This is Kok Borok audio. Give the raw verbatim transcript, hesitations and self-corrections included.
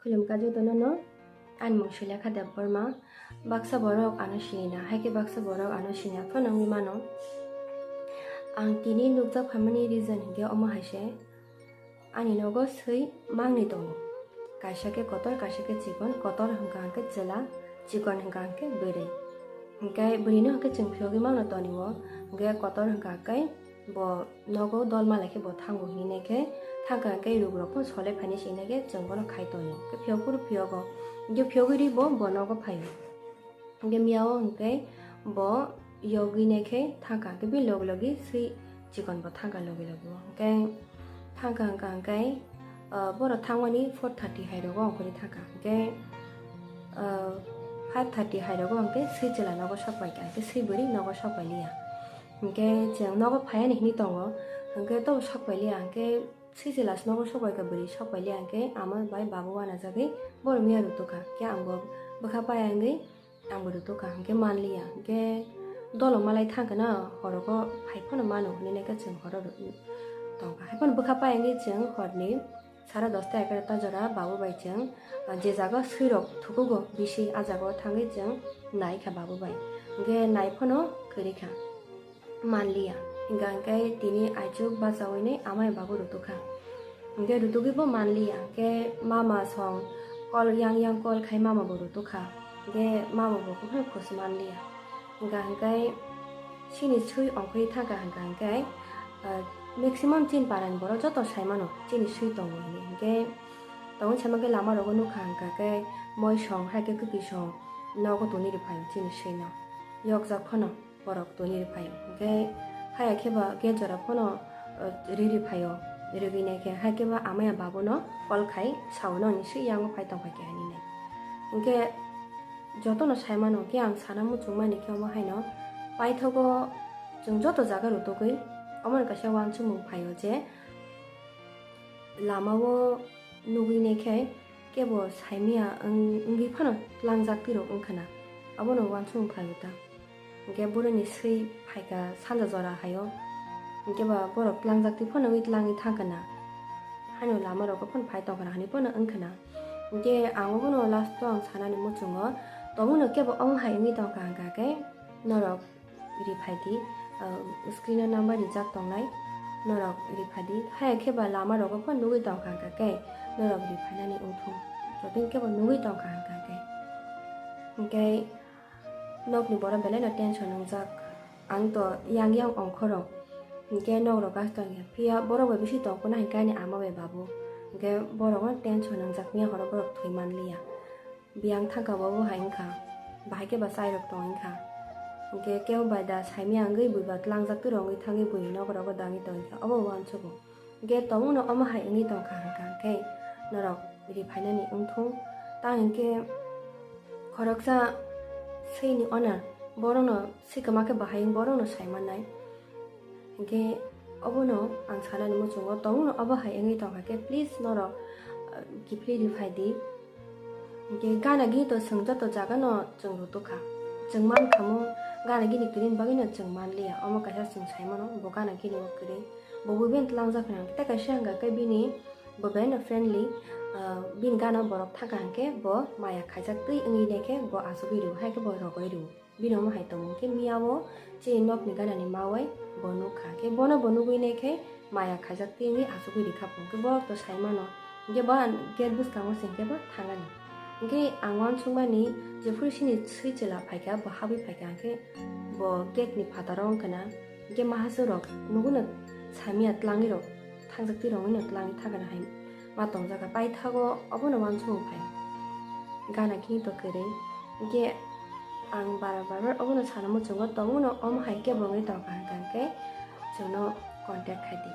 Khulumkha jotono no, ani mung Sulekha Debbarma. Baksa borok ano sini na, hai khe baksa borok ano sini ya phano wngwi mano. Ang tini nukjak phaimani reason hinkhe omo hai se, ani nogo swi mangni tongo, kaisa khe kotor, kaisa khe chikon, kotor hwnkha hwnkhe chwla, chikon hwnkha hwnkhe bwrwi. Hinkhe bwrwino hwnkhe chwng phiyogwi mangno tonio, hinkhe kotor hwnkha hwnkhe bo nogo dol malai khe bo thango hinwi nai khe thangkha, hwnkhe rugrok phano solai phainai se hinwi khe chwng bono khai tongo. Khe phiyok phuru phiyogo, hwnkhe phiyogwi ri bo, bo nogo phaio. Hwnkhe miyao hwnkhe bo yogwi nai khe thangkha, hwnkhe bini logi logi swi chikon bo thangkha logi logi o. Hwnkhe thangkha hwnkha hwnkhe, ah, borok thangmani four thirty hai rogo ongkhorwi thangkha. Hwnkhe, ah, five thirty hai rogo hwnkhe swi chwla nogo sok paikha, hwnkhe swi bwrwi nogo sok pailiya. Hwnkhe chwng nogo phaiani hinwi tongo, hwnkhe tobo sok pailiya, hwnkhe swi chwla se nogo sok paikha, bwrwi sok pailiya, hwnkhe ama bai babu uanajagwi borok miya rutokha. Hwnkhe ang bo bwkha paiya wngwi ang bo rutokha, hwnkhe manliya. Hwnkhe dolo malai thangkhe no horogo phai phano mano hinwi nai khe chwng horo ru-, tongkha. Hai phano bwkha paiya wngwi chwng horni sare dosta egarota jora babu bai chwng, ah, je jaga swirok thukugo bisi, ah jaga o thangwi chwng naikha babu bai. Hwnkhe nai phano kwrwikha, manliya. Hwnkha hwnkhe tini aichuk bachaui nai amai babu rutokha. Hwnkhe rutugwi bo manliya, hwnkhe mama song call yang yang call khai mama bo rutokha. Hwnkhe mama bo khe phano khusi manliya. Hwnkha hwnkhe chini swi ongkhorwi thangkha hwnkha hwnkhe, ah, maximum chini parani borok joto saimano chini swi tongo hinwi. Hwnkhe tongwi saima khe lama rogo nukha hwnkha khe moi song hai khe kwtwi song nogo tongwi rwphaio chini swino. Yokjak phano borok tongwi rwphaio. Hwnkhe haya khe ba gate jora phano, ah, ri rwphaio. Rwgwi nai khe hai khe ba amaya babuno call khai sao noni swi yango phai tongphai khe hinwi nai. Hwnkhe jotono saimano, hwnkhe ang sana muchungmani khe omo haino paithago chwng joto jaga rutugwi omono kaisa uansukmung phaio je lamao nugwi nai khe kebo saimaya wng-, wngwi phano tlangjak twi rok wngkha na, abono uansukmung phaio ta. Hwnkhe bwrwini swi phaikha sanja jora haio. Hwnkhe ba borok tlangjak twi phano wngwi tlangwi thangkha na. Haino lama rogo phano phai tongkha na hinwi phano wngkha na. Hwnkhe ang obono last o ang sanani muchungo tongmano kebo omo hai wngwi tongkha hwnkha khe norok riphai di, ah, screen o number rijak tongnai, norok riphai di. Haya khe ba lama rogo phano nugwi tongkha hwnkha khe norok riphainani wngthung. Joto hwnkhe bo nugwi tongkha hwnkha khe. Hwnkhe nokni borok belai no tension wngjak. Ang to yang yang ongkhorok. Hwnkhe nok rok gas tong ya. Phiya borok bai bisi tong phano hwnkhe ani ama bai babu. Hwnkhe borok no tension wngjak, miya horo borok thwi man liya. Biyang thangka bo bo hai wngkha. Bahai khe ba chai rok tong wngkha. Hwnkhe kebo bai da saimaya wngwi bui ba tlangjak twi rok wngwi thangwi bui nok rogo dangwi tong wngkha. Obo uansukgo. Hwnkhe tongmano omo hai wngwi tongkha hwnkha hwnkhe norok riphainani wngthung. Tang hwnkhe khoroksa swini owner borokno swikama khe bahai wng borokno sai mannai. Hwnkhe obono ang sanani muchungo tongmano obo hai wngwi tongkha khe please norok, ah, kiphilwi riphai di. Hwnkhe gana gini to chwng joto jagano chwng rwtokha. Chwng mankhamu gana gini kwrwini bagwino chwng manliya. Omo kaisa chwng saimano bo gana gini o kwrwi. Bo bui beno tlangjak hwnwi tei kaisa hwnkha khe bini bo beno friendly, ah, bini gana borok thangkha hwnkhe bo maya khaijak twi wngwi naikhe bo achugwi rw hai khe bo rogwi rw. Bini omo hai tongo hwnkhe miyao chini nokni ganani mawai bo nukha hwnkhe bono bo nugwi naikhe maya khaijak twi wngwi achugwi rikha bo hwnkhe borok to saimano hwnkhe bo gate bwskango se hwnkhe bo thangani. Hwnkhe ang uansukmani jephuru chini swi chwla phaikha bo habwi phaikha hwnkhe bo gate ni phataro wngkha na. Hwnkhe mahasorok nuguno samya tlangwi rok thangjak twi rongwino tlangwi thangkha hai ma tongjak kha. Paithago obono uansukmung phai gana khe to kwrwi. Hwnkhe ang bara bara obono sana muchungo tongmano omo hai kebo wngwi tongkha hwnkha hwnkhe chwngno contact khai di.